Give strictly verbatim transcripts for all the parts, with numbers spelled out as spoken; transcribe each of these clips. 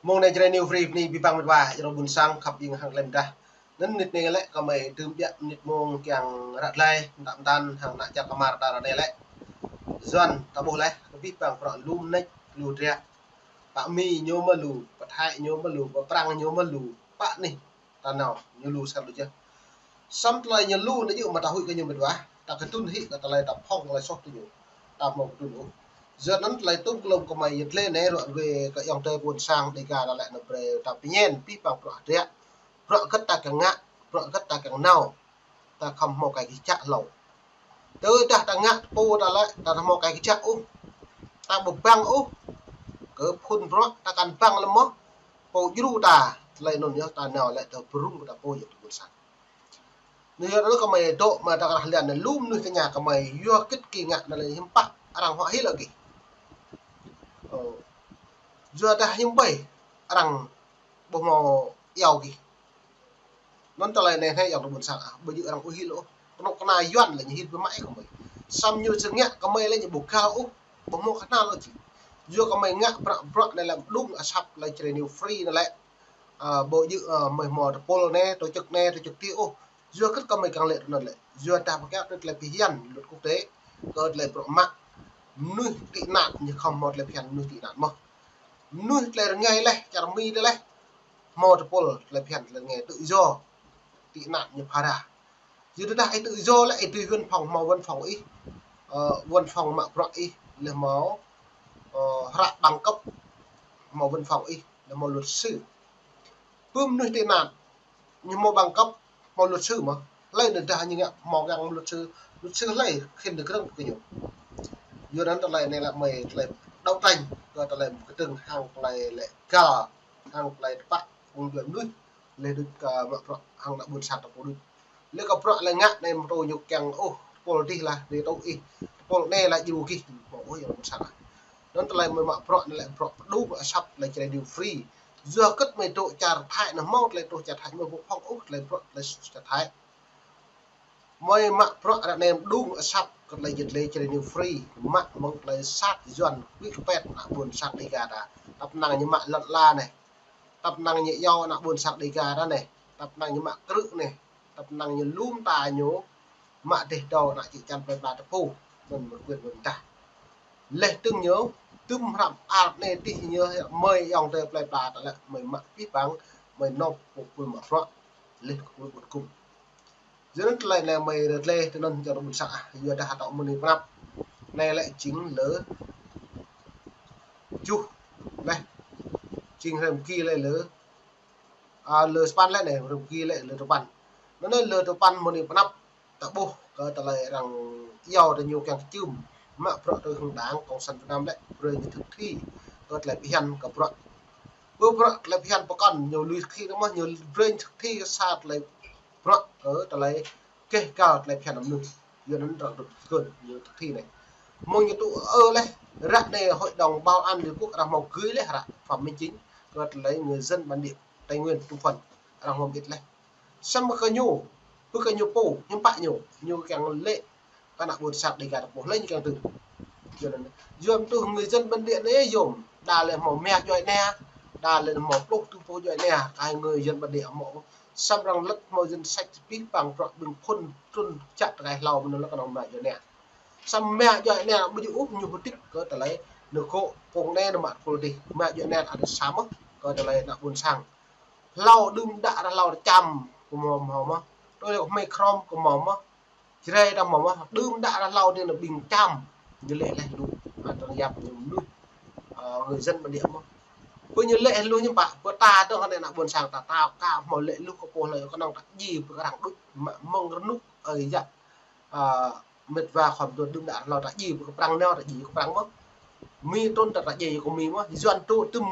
Mông anai Jrai New Free bơni abih bang met wa, ih rŏ ƀuôn sang khăp ƀing hăng klem dah. Anŭn mơnit anai lĕ kơmơi tơm biă mơnit mông kiăng ră glai, mơtam mơtam hăng ană čar kơmar ta ră anai lĕ. Yuan ta ƀuh laih, abih bang bruă lu mơneč, lu driă. Pă Mi ñu mă lu, pă Thái ñu mă lu, pă Prăng ñu mă lu, pă anih ta nao ñu lu sa lu jĕ. Samơ̆ tơlơi ñu lu anai yơh mă ta huĭ kơ ñu met wa, ta kơdŭn hĭ kơ tơlơi ta phŏng tơlơi soh tơ ñu. Ta hmâo kơdŭn ôh. Yua anŭn tơlơi tŭm klŏm kơmơi yơh tơlơi anai ruă ruai kơ ayŏng adơi ƀuôn sang Dega ta lĕ nao brơi ta pơñen abih bang bruă driă. Bruă hơget ta kiăng ngă, bruă hơget ta kiăng nao. Ta khŏm hmâo kai kơ čă hlâo. Tơdah ta ngă tơpô ta lĕ, ta hmâo kai kơ čă ôh. Ta ƀu băng ôh. Kơ phŭn bruă ta kăn băng lĕ mơ̆. Pô djru ta, tơlơi anŭn yơh ta nao lĕ ta brŭng kơ ta pô yơh tơ ƀuôn sang. Anŭn yơh anŭn kơmơi dŏ mă ta krah lian anŭn lu mơnuih tơña kơmơi yua hơget gih ngă anŭn lĕ hiư̆m pă arăng huă hil lĕ gih. Ơ. Yua dah hiư̆m ƀai arăng ƀu hmâo iâu gih. Anŭn tơlơi anai hơnai ayŏng adơi ƀuôn sang ah, ƀu djơ̆ arăng ƀu hil ôh. Kơnuk kơna Yuan lĕ ñu hil biă mă ih kơmơi. Samơ̆ ñu sơngă kơmơi lĕ ñu ƀu găl ôh, ƀu hmâo kơnăl ôh či. Yua kơmơi ngă bruă bruă anai lĕ mơđung asăp tơlơi Jrai New Free anai lĕ. Ơ, ƀu djơ̆, ơ, mơi hmâo tơpul anai, tổ chức anai, tổ chức adih ôh. Yua hơget kơmơi kiăng lĕ tui anŭn lĕ. Yua dah pơkă tơlơi phiăn luật quốc tế, kơ tơlơi bruă mă. Mơnuih tị nạn ñu khŏm hmâo tơlơi phiăn mơnuih tị nạn mơ̆n. Mơnuih tơlơi rơngai laih, čar Mi laih. Hmâo tơpul tơlơi phiăn tơlơi rơngai tự do. Tị nạn ñu phara. Yua dah ih tự do lĕ ih tui văn phòng hmâo văn phòng ih. Ơ, văn phòng mă bruă ih, lĕ hmâo, ơ, hră bằng cấp hmâo văn phòng ih, lĕ hmâo luật sư. Pơ mơnuih tị nạn, ñu hmâo bằng cấp, hmâo luật sư mơ̆n. Hlơi anŭn dah ñu ngă hmâo găng luật sư, luật sư hlơi khĭn tơ krơ̆ng kơ ñu. Yua anŭn tơlơi anai lĕ mơi tơlơi đấu tranh, kơ tơlơi kơdơ̆ng hăng tơlơi lĕ găl, hăng tơlơi tơpă, ung djuai mơnuih, lĕ đôč kơ mă bruă hăng ană ƀuôn sang ta pô đôč. Lĕ kơ bruă lĕ ngă anai mơtô ñu kiăng, ôh, tơpul adih lah, anai tŭ ih, tơpul anai lah djru gih, ƀu ôh ayŏng ƀuôn sang ah. Anŭn tơlơi mơi mă bruă anai lĕ bruă pơđŭ asăp tơlơi Jrai New Free. Yua hơget mơi dŏ čar Thái anŭn hmâo tơlơi truh čar Thái mơi ƀu phŏng ôh tơlơi bruă tơlơi soh čar Thái. Mơi mă bruă ră anai mơđung asăp kơ tơlơi yơh tơlơi Jrai New Free. Mă mơ̆ng tơlơi sat Yuan kuih kơpet ană ƀuôn sang Dega ta. Tăp năng ñu mă lŏn la anai. Tăp năng ñu iâu ană ƀuôn sang Dega ta anai. Tăp năng ñu mă krư̆ anai. Tăp năng ñu lŏm ta ñu mă dêh dâo ană čư̆ čan plơi pla ta pô. Anŭn mơ̆n quyền mơ̆n tah. Leh tơ̆ng ñu, tơm hrăm ăt anai tih ñu, mơi ayŏng adơi plơi pla ta lĕ, mơi mă abih bang, mơi nŏp pô pul mă bruă, leh kơ pul ƀut gŭm. Yua anŭn tơlơi anai mơi rơtleh tơ anŭn ayŏng adơi ƀuôn sang ah, yua dah tŏ mơ̆ng anai pơnăp. Anai lĕ jing lơ juh leh, jing hrăm ki lĕ lơ, a, lơ sapăn lĕ anai, hrăm ki lĕ lơ tơpăn. Anŭn anai lơ tơpăn mơ̆ng anai pơnăp. Ta ƀuh kơ tơlơi arăng iâu tơ ñu kiăng kơčưm. Mă bruă tui hăng Đảng Cộng sản Việt Nam lĕ brơi ñu thực thi kơ tơlơi phiăn kơ bruă. Ƀu bruă tơlơi phiăn pơkŏn ñu lui thực thi anŭn mơ̆n, ñu brơi ñu thực thi kơ sa tơlơi bruă kơ tơlơi keh găl tơlơi phiăn mơnuih. Yua anŭn arăng dŏ kơn ñu thực thi anai. Mơ̆ng ñu tŭ ơ leh, ră anai Hội đồng Bảo an Liên Quốc arăng hmâo gưi leh hră Phạm Minh Chính kơ tơlơi người dân bản địa Tây Nguyên Trung Phần arăng hmâo mơit leh. Samơ̆ kơ ñu, ƀu kơ ñu pô, hiư̆m pă ñu, ñu kiăng lĕ kơ ană ƀuôn sang Dega ta pô, hlơi ñu kiăng tŭ. Yua anŭn, yua mơ̆ tŭ người dân bản địa anai yôm, đa lĕ hmâo mia djuai ania, đa lĕ hmâo pluh tơpô djuai ania, kơ hai người dân bản địa hmâo. Samơ̆ arăng lăt hmâo danh sách abih bang bruă ƀing phŭn trŭn čă tơkai hlâo mơ̆n lăt kơ anŏ mia djuai ania. Samơ̆ mia djuai ania ƀu djơ̆ ôh ñu hơdip kơ tơlơi, nơ̆ kơ pông anai nơ̆ mă tơpul adih, mia djuai ania ăt sa mơ̆n kơ tơlơi ană ƀuôn sang. Hlâo đưm đă ră hlâo čăm kơ hmâo hmâo mơ̆n. Tui lĕ kơ hmei Krôm kơ hmâo mơ̆n. Jrai ta hmâo mơ̆n. Đưm đă ră hlâo anai nơ̆ ƀing čăm. Ñu lĕ leh lu. Ăt tơlơi yap ñu mơnuih. Ơ, người dân bản địa mơ̆n. Pơ ñu lĕ lu ñu pă. Pơ ta tơ hơnai ană ƀuôn sang ta ta ka hmâo lĕ lu kơ pô hlơi kơnơ̆ng ta djai pơ kơ arăng đôč. Mă mơ̆ng rơnŭk ơi yă. Ơ, met wa khŏm tŭ đưm đă ră hlâo ta djai pơ kơ Prăng nao ta djai kơ Prăng mơ̆n. Mi trŭn ta ta djai kơ Mi mơ̆n. Yuan tŭ tơm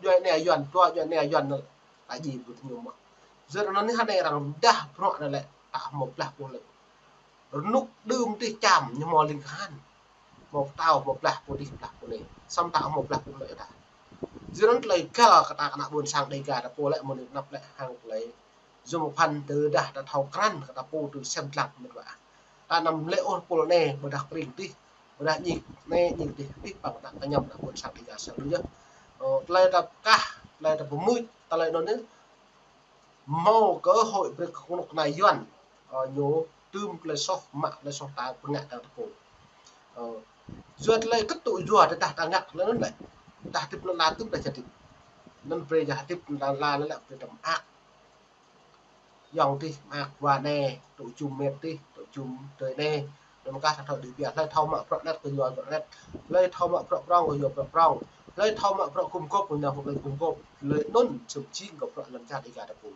djuai ania Yuan, tŭ djuai ania Yuan ta djai pơ tơ ñu mơ̆n. Yua anŭn anai hơnai arăng dah bruă anai lĕ ta hmâo blah pô lĕ. Rơnŭk đưm tih čăm ñu hmâo ling kahan. Hmâo pơtao, hmâo blah pô adih, blah pô anai. Samơ̆ ta hmâo blah pô lĕ ta. Yua anŭn tơlơi găl kơ ta kơ ană ƀuôn sang Dega ta pô lĕ mơ̆ng anai pơnăp lĕ hăng tơlơi yôm pơphan tơdah ta thâo krăn kơ ta pô tui sem dlăng met wa. Ta anăm lĕ ôh pul anai, ƀôdah pring tih, ƀôdah ñik anai, ñik tih, tih păng ta kơñăm ană ƀuôn sang Dega sa lu yơh. Tơlơi ta pơkah, tơlơi ta pơmưč, tơlơi anŭn yơh hmâo kơ hơi brơi kơ kơnuk kơna Yuan, ơ, ñu tŭm tơlơi soh, mă tơlơi soh ta pơngă ta tơpul. Ơ, yua tơlơi kơtŭ yua tơdah ta ngă tơlơi anŭn lĕ, tơdah hơdip lŏn la tŭm ta hơdip. Anŭn brơi hơdip lŏn la lĕ brơi ta mơak. Yŏng tih mơak wa ne, tŭ jum met tih, tŭ jum tơi ne. Anŭn kah ta thâo đĭ biă, hlơi thâo mă bruă anet kơ yua bruă anet. Hlơi thâo mă bruă prŏng kơ yua bruă prŏng. Hlơi thâo mă bruă gum gôp kơ ñu hlơi gum gôp. Hlơi anŭn sum jing kơ bruă lŏn čar Dêga ta pô.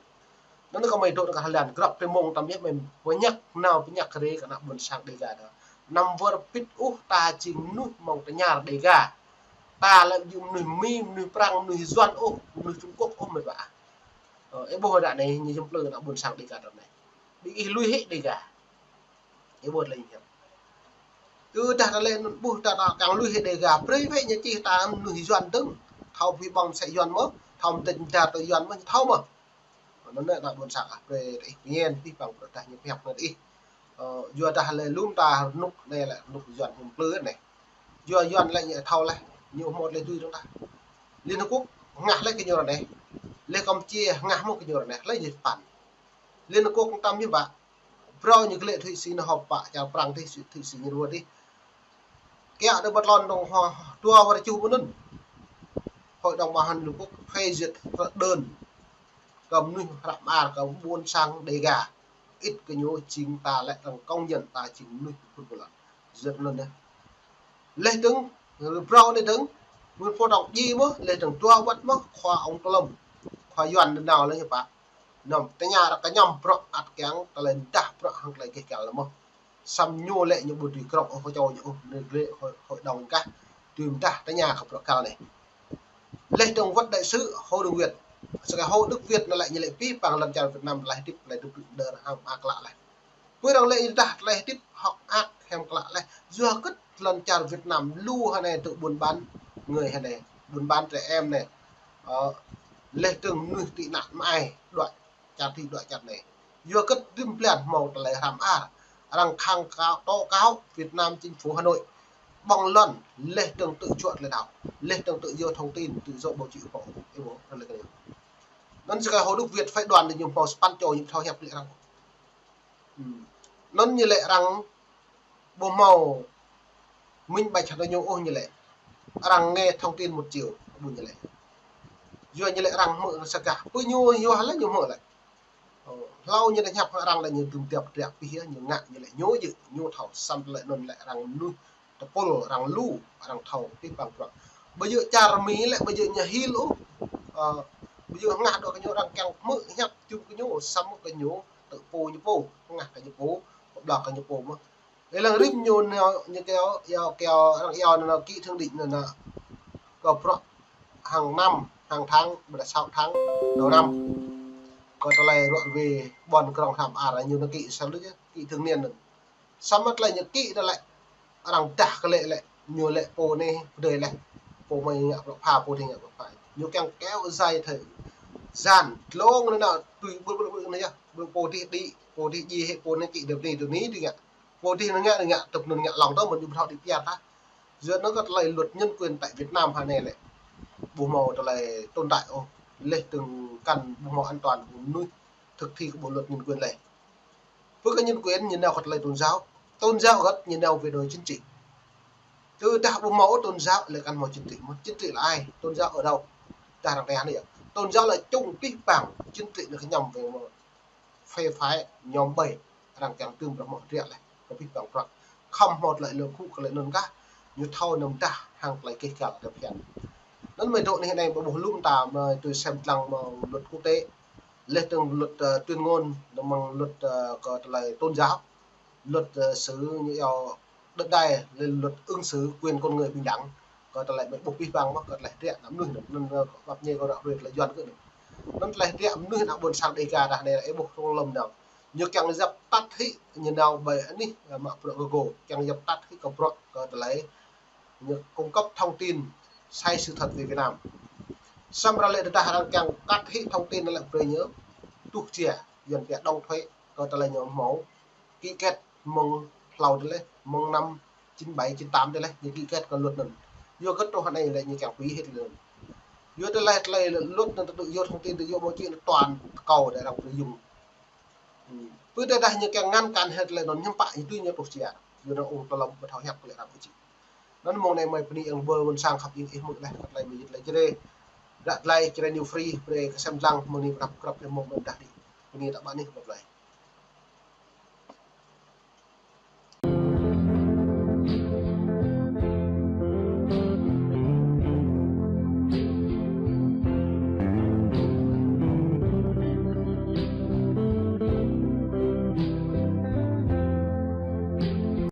Anŭn kơ mơi dŏ kơ hơlan grăp tơmông tăm yơh mơi pơñăk nao pơñăk rê kơ ană ƀôn sang Dêga ta. Năm wơr pit ôh ta jing mơnuih mơ̆ng tơñar Dêga. Ta lĕ jing mơnuih Mi, mơnuih Prăng, mơnuih Yuan ôh, mơnuih Trung Quốc ôh mơi ƀă. Ơ, ih ƀuh ră anai ñu jum plư ană ƀôn sang Dêga ta anai. Ƀing ih lui hĭ Dêga. Ih ƀuh lĕ ñu. Tơdah ta lĕ anŭn ƀuh ta, ta kiăng lui hĭ Dêga, brơi wĕ ñu čih ta mơnuih Yuan dơ̆ng. Thâo pơhiăp ƀơ̆ng mơsĕ Yuan mơ̆, thâo mơdĕč mơdar tơ Yuan mơ̆, thâo mơ̆. Anŭn ană ƀôn sang ah, brơi ih pơñen, ih păng bruă tơdah ñu pơhiăp anŭn ih. Ơ, yua dah lĕ lŭm ta rơnŭk anai lĕ rơnŭk Yuan hum plư anai. Yua Yuan lĕ ñu thâo laih, ñu hmâo tơlơi tui dơ̆ng tah. Liên Hợp Quốc hơngah laih kơ ñu ră anai. Lĕ Campuchia hơngah mơ̆ kơ ñu ră anai, laih ñu păn. Liên Hợp Quốc tăm yơh ƀă. Phrâo ñu glĕ Thụy Sĩ nao họp pă čar Prăng tih, Thụy Sĩ ñu rua tih. Kiăng đơ bơtlon dong hoa, dua wơr čuh mơnŭn. Hội đồng Bảo an Liên Hợp Quốc phê duyệt đơn kơ mơnuih hră mơar kơ ƀôn sang Dêga. Ĭt kơ ñu jing ta lĕ arăng công nhận ta jing mơnuih phun pơlăn. Duyệt mơnŭn yơh. Laih dơ̆ng, phrâo anai dơ̆ng, mơ̆n pô dong ji mơ̆, laih dơ̆ng dua wơ̆t mơ̆, khua ông Tô Lâm, khua Yuan nao laih ñu pă. Năm tơña ră kơ ñăm bruă ăt kiăng, tơlơi mơdah bruă hăng tơlơi gêh gal mơ̆. Săm ñu lĕ ñu ƀu dưi krŏng ôh kơ čô ñu ôh, ñu lĕ hội, hội đồng kah, dưi mơdah tơña kơ bruă gal anai. Laih dơ̆ng wơ̆t đại sứ Hồ Đức Việt, sơkai Hồ Đức Việt anŭn lĕ ñu lĕ pĭ păng lŏn čar Việt Nam tơlơi hơdip, tơlơi hơdip đơr hăng mơak klă laih. Pơ arăng lĕ ih dah tơlơi hơdip hŏk mơak hiam klă laih. Yua kơ lŏn čar Việt Nam lu hơnai tơ buôn bán người hơnai, buôn bán trẻ em anai. Ơ, laih dơ̆ng mơnuih tị nạn mơai, đuaĭ čar tih đuaĭ čar anai. Yua kơ rĭm blan hmâo tơlơi hră mơar. Arăng khăng kâo, tố cáo Việt Nam chính phủ Hà Nội. Ƀơ̆ng lŏn, laih dơ̆ng tơjuă tơlơi đaŏ. Laih dơ̆ng tự do thông tin, tự do báo chí hmâo. Ih ƀuh, anŭn lĕ kơ anŭn. Anŭn sơkai Hồ Đức Việt phái đoàn anai ñu hmâo sapăn čô ñu thâo hiăp lĕ arăng. Hm. Anŭn ñu lĕ arăng ƀu hmâo minh bạch hăng ñu ôh ñu lĕ. Arăng nghe thông tin một chiều, ƀu ñu lĕ. Yua ñu lĕ arăng hmư̆ sa gah. Pơ ñu yua lĕ ñu hmư̆ lĕ. Ơ, hlâo ñu lĕ hiăp hăng arăng lĕ ñu tŭm tiăp triăk pih yơh, ñu ngă ñu lĕ ñu jĕ, ñu thâo săm lĕ anŭn lĕ arăng mơnuih tơpul arăng lu, arăng thâo pĭ păng bruă. Ƀu djơ̆ čar Mi lĕ, ƀu djơ̆ ñu hil ôh. Ơ, ƀu djơ̆ hơngah dŏ kơ ñu arăng kiăng hmư̆ hiăp čum kơ ñu, săm kơ ñu, tơ pô ñu pô, hơngah kơ ñu pô, pơblŏk kơ ñu pô mơ̆. Ih lăng rĭm ñu nao, ñu kiăng, yua kiăng arăng yua nao ký thượng đỉnh nao, nao. Kơ bruă hàng năm, hàng tháng, ƀôdah sáu tháng đầu năm. Kơ tơlơi ruă ruê ƀôn krong hră mơar ñu nao ký sa lu yơh, ký thường niên nao. Samơ̆ tơlơi ñu ký tơlơi arăng dah kơ lĕ lĕ, ñu lĕ pô anai pơdơi laih. Pô mơi ngă bruă pha, pô dih ngă bruă pha. Ñu kiăng kéo dài thời gian, dlông anŭn nao tui ƀuh ƀuh ƀuh anŭn yơh. Ƀuh pô dih đĭ, pô dih ji hĭ, pô anai ký dơ̆p anai, dơ̆p anai dih ngă. Pô dih anŭn ngă, anŭn ngă, tơp anŭn ngă lŏng tơ̆, mơ̆n ñu ƀu thâo đĭ pơyơr tah. Yua anŭn kơ tơlơi luật nhân quyền tại Việt Nam hơnai lĕ ƀu hmâo tơlơi tồn tại ôh. Laih dơ̆ng kăn ƀu hmâo an toàn kơ mơnuih, thực thi kơ bộ luật nhân quyền lĕ. Với cái nhân quyền ñu nao kơ tơlơi tôn giáo. Tôn giáo gơ̆t ñu nao về đội chính trị. Tơdah ƀu hmâo tôn giáo lĕ kăn hmâo chính trị mơ̆. Chính trị là ai? Tôn giáo ở đâu? Tơdah arăng tơña anai yơh. Tôn giáo là chung pĭ păng, chính trị anŭn kơ ñăm wai mơ̆. Phe phái, nhóm bảy, arăng kiăng tŭm bruă hmâo hơdră laih, kơ pĭ păng bruă. Khŏm hmâo tơlơi lơ khŭ kơ lĕ anŭn kah, ñu thâo nao mơdah hăng tơlơi gêh gal tơphiăn. Anŭn mơi dŏ anai anai ƀu ƀuh lŭm ta mơi tui sem lăng mơ̆ng luật quốc tế. Laih dơ̆ng luật, ơ, tuyên ngôn, dơ̆ng mơ̆ng luật, ơ, kơ tơlơi tôn giáo. Luật, ơ, xử ñu yua đất đai, laih luật ứng xử quyền con người bình đẳng. Kơ tơlơi mơi ƀuh pĭ păng mơ̆, kơ tơlơi hơdră ană mơnuih anŭn, anŭn, ơ, ƀap ñe kơ ră ruai tơlơi Yuan kơ anŭn. Anŭn tơlơi hơdră mơnuih ană ƀôn sang Dêga dah anai ih ƀuh rŏng lŏm nao. Ñu kiăng djăp tăt hĭ ñu nao ƀơi anih, ơ, mă bruă gơgô, kiăng djăp tăt hĭ kơ bruă kơ tơlơi ñu cung cấp thông tin sai sự thật về Việt Nam. Samơ̆ lĕ tơdah arăng kiăng tăt hĭ thông tin lĕ brơi ñu tuh jia, Yuan pia đóng thuế, kơ tơlơi ñu hmâo ký kết mơ̆ng hlâo tơlơi, mơ̆ng năm chín bảy, chín tám tơlơi, ñu ký kết kơ luật anŭn. Yua kơ truh anai lĕ ñu kiăng hủy hết lĕ anŭn. Yua tơlơi, tơlơi luật anŭn tự do thông tin, tự do báo chí anŭn toàn cầu để arăng pơyung. Ư, pơ tơdah ñu kiăng ngăn cản hĭ tơlơi anŭn hiư̆m pă, yua tui ñu truh sia. Yua anŭn ung tơlơi ƀu thâo hiăp kơ lĕ arăng pơjing. Anŭn mơ̆ng anai mơi bơni ơ ƀơi ƀôn sang khăp ing ih mơ̆ng tơlơi, tơlơi mơi yit tơlơi Jrai. Ră tơlơi Jrai New Free, brơi kơ sem lăng mơ̆ng anai prăp krăp hĭ mơ̆ng ƀơdah đĭ. Bơni tơpă anai, bye bye.